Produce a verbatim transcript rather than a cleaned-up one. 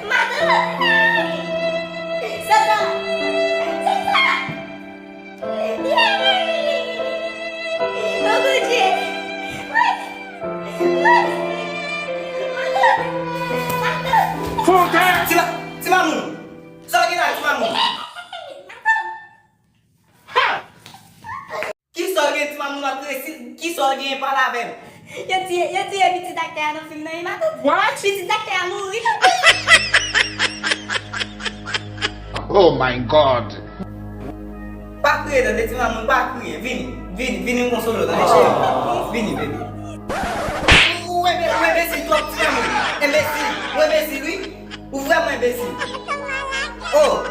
Matant! Satan! Satan! Oh Bondye! Matant! Matant! Ti ma- Ti Mamoun! Sa w gen la, Ti Mamoun? Kisa w gen, Ti Mamoun, w ap resi? Kisa w gen, pale avè m? Yo tiye, yo tiye pitit aktè a nan fim nan, wi, matant. What? Pitit aktè a mouri. Oh my God! Pa kriye, tande, Ti Mamoun, pa kriye. Vini, vini, vini, m konsole w, tande, cheri. Vini, baby. Ou, ou enbe- ou enbesil twòp, Ti Mamoun. Enbesil. Ou enbesil, wi. Ou vrèman enbesil. Oh!